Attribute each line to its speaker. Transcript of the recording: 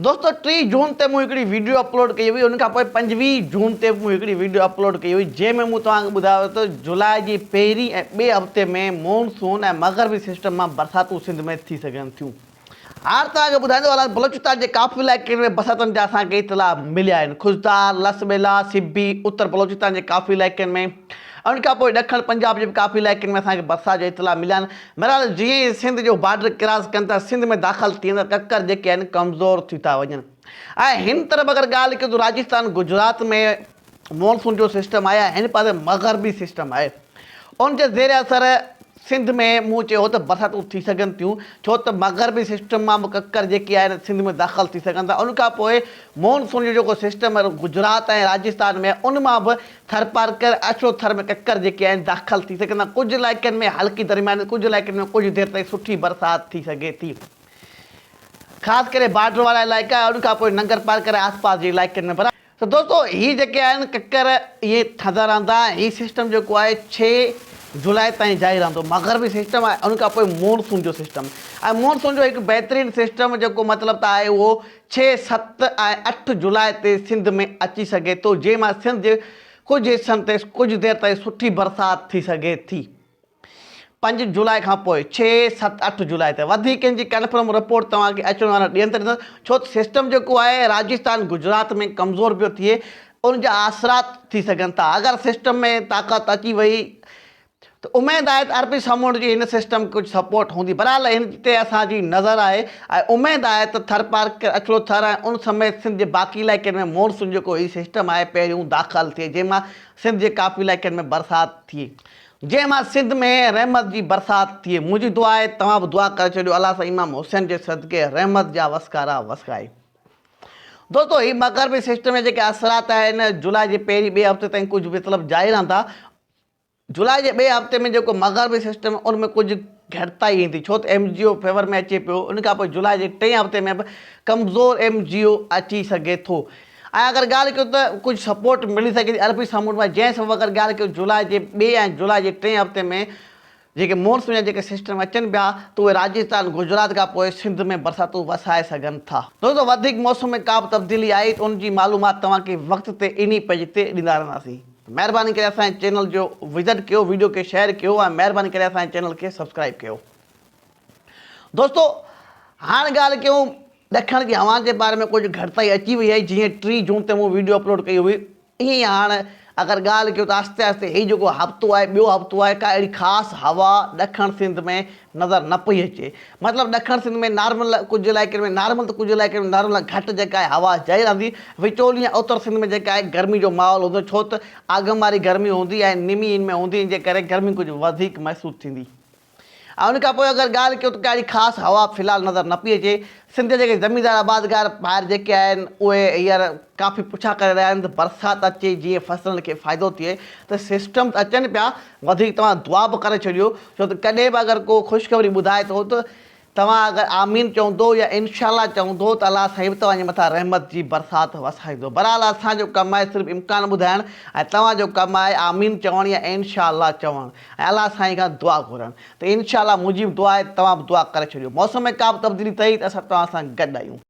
Speaker 1: دوستو ٽي جون تي مون هڪڙي ويڊيو اپلوڊ ڪئي هئي ان کان پوء 25 جون تي به مون هڪڙي ويڊيو اپلوڊ ڪئي هئي جنهن ۾ مون توهان کي ٻڌايو ته جولاء جي پهرين ۽ ٻئي هفتي ۾ مون سون ۽ مغربي سسٽم مان برساتون سنڌ ۾ ٿي سگهن ٿيون. هاڻ توهان کي ٻڌائيندو هلان بلوچستان جي ڪافي علائقن ۾ برساتن جا اسان کي اطلاع مليا آهن خضدار، لسٻيلا، سبي، اتر بلوچستان جي ڪافي علائقن ۾ ان کان پوء ڏکڻ پنجاب جي به ڪافي علائقن ۾ اسان کي برسات جا اطلاع مليا آهن. بهرحال جيئن ئي سنڌ جو بارڊر ڪراس ڪن ٿا سنڌ ۾ داخل ٿيندڙ ڪڪر جيڪي آهن ڪمزور ٿي ٿا وڃن ۽ هن طرف اگر ڳالهه ڪيون ته راجستان گجرات ۾ مونسون جو سسٽم آهي ۽ هن پاسي مغربي سسٽم آهي ان جي زير اثر سنڌ ۾ مون چيو هو ته برساتون ٿي سگهن ٿيون ڇو ته مغربي سسٽم مان به ڪڪر جيڪي آهن سنڌ ۾ داخل ٿي سگهن ٿا ان کان پوء مونسون جو جيڪو سسٽم گجرات ۽ راجستان ۾ ان مان به ٿرپارڪر، اڇو ٿر ۾ ڪڪر جيڪي آهن داخل ٿي سگهن ٿا، ڪجهه علائقن ۾ هلڪي درمياني ڪجهه علائقن ۾ ڪجهه دير تائين سٺي برسات ٿي سگهي ٿي. خاص ڪري بارڊر وارا علائقا ۽ ان کان پوء ننگرپارڪر ۽ آس پاس جي علائقن ۾ پر ته دوستو هي جيڪي آهن ڪڪر اهي ٺهندا رهندا ۽ هي سسٽم جيڪو آهي ڇهه جولاء تائين جاري رهندو مغربي سسٽم ۽ ان کان پوء مونسون جو سسٽم ۽ مونسون جو هڪ بهترين سسٽم جيڪو مطلب ته آهي اهو ڇهه، ست ۽ اٺ جولاء تي سنڌ ۾ اچي سگهي ٿو، جنهن مان سنڌ جي ڪجهه حصن تي ڪجهه دير تائين سٺي برسات ٿي سگهي ٿي. پنج جولاء کان پوء ڇهه، ست، اٺ جولاء تي وڌيڪ ان جي ڪنفرم رپورٽ توهان کي اچڻ وارن ڏينهن تي ڏيندس، ڇو ته سسٽم جيڪو آهي راجستان گجرات ۾ ڪمزور پيو ٿئي، ان جا اثرات ٿي سگهن ٿا، اگر سسٽم ۾ طاقت اچي وئي ته اميد آهي ته عربي سمنڊ جي هن سسٽم کي ڪجهه سپورٽ هوندي. بهرحال هن تي اسان جي نظر آهي ۽ اميد آهي ته ٿرپارڪر، اڇڙو ٿر ۽ ان سميت سنڌ جي باقي علائقن ۾ مونسون جيڪو هي سسٽم آهي پهريون داخل ٿئي جنهن مان سنڌ جي ڪافي علائقن ۾ برسات ٿئي. جنهن مان سنڌ ۾ رحمت جي برسات ٿئي. منهنجي دعا آهي توهان به دعا ڪري ڇڏيو الله سائين امام حسين جي صدقي رحمت جا وسڪارا وسائي. دوستو هي مغربي سسٽم جا جيڪي اثرات آهن جولاء جي پهرين ٻئي هفتي تائين ڪجهه مطلب جاري رهندا. جولاء جي ٻئي هفتي ۾ جيڪو مغربي سسٽم ان ۾ ڪجهه گهٽتائي ايندي ڇو ته ايم جي او فيور ۾ اچي پيو ان کان پوء جولاء جي ٽئين هفتي ۾ به ڪمزور ايم جي او اچي سگهي ٿو ۽ اگر ڳالهه ڪيون ته ڪجهه سپورٽ ملي سگهي ٿي عربي سمنڊ مان جنهن سبب اگر ڳالهه ڪيون جولاء جي ٻئي ۽ جولاء جي ٽئين هفتي ۾ جيڪي مونسون جا جيڪي سسٽم اچن پيا ته اهي راجستان گجرات کان پوء سنڌ ۾ برساتون وسائي سگهن ٿا. دوستو وڌيڪ موسم ۾ ڪا به تبديلي آئي ته ان جي معلومات توهان کي وقت تي انهي پيج تي ڏيندا رهنداسين. مهرباني ڪري اسان جي چينل جو وزٽ ڪيو ويڊيو کي شيئر ڪيو ۽ مهرباني ڪري اسان جي چينل کي سبسڪرائب ڪيو دوستو هاڻ ڳالهه ڪيون ڏکڻ جي هوائن جي باري ۾ ڪجهه گهٽتائي اچي وئي آهي جيئن 3 جون تي مون ويڊيو اپلوڊ ڪئي هئي ائين ئي هاڻ اگر ڳالهه ڪيون ته آهستي آهستي هي جيڪو هفتو آهي ٻيو هفتو آهي ڪا اهڙي خاص هوا ڏکڻ سنڌ ۾ نظر نه پئي اچي. مطلب ڏکڻ سنڌ ۾ نارمل ڪجهه علائقن ۾ نارمل ته ڪجهه علائقن ۾ نارمل کان گهٽ جيڪا آهي هوا جاري رهندي. وچولي ۽ اتر سنڌ ۾ جيڪا آهي گرمي جو ماحول هوندو ڇو ته آگم واري گرمي هوندي ۽ نمي ان ۾ هوندي ان جي ڪري گرمي ڪجهه وڌيڪ محسوس ٿيندي. ۽ ان کان پوء اگر ڳالهه ڪيون ته ڪا اهڙي خاص هوا في الحال نظر نه پئي اچي. سنڌ جا جيڪي زميندار آبادگار ڀائر جيڪي آهن اهي هينئر ڪافي پڇا ڪري رهيا آهن ته برسات اچي جيئن فصلن کي فائدو ٿئي ته سسٽم ته اچن پيا وڌيڪ توهان دعا به ڪري ڇڏيو ڇو ته ڪڏهن به اگر ڪو خوشخبري ٻڌائي ٿو ته توهان اگر آمين چوندو يا انشاء الله چوندو ته الله سائين به توهان جي مٿان رحمت جي برسات وسائيندو بهرحال اسان جو ڪم آهي صرف امڪان ٻڌائڻ ۽ توهان جو ڪم آهي آمين چوڻ يا انشاء الله چوڻ ۽ الله سائين کان دعا گهرڻ ته انشاء الله منهنجي به دعا آهي توهان به دعا ڪري ڇڏيو موسم ۾ ڪا به تبديلي ٿئي ته اسان توهان سان گڏ آهيون.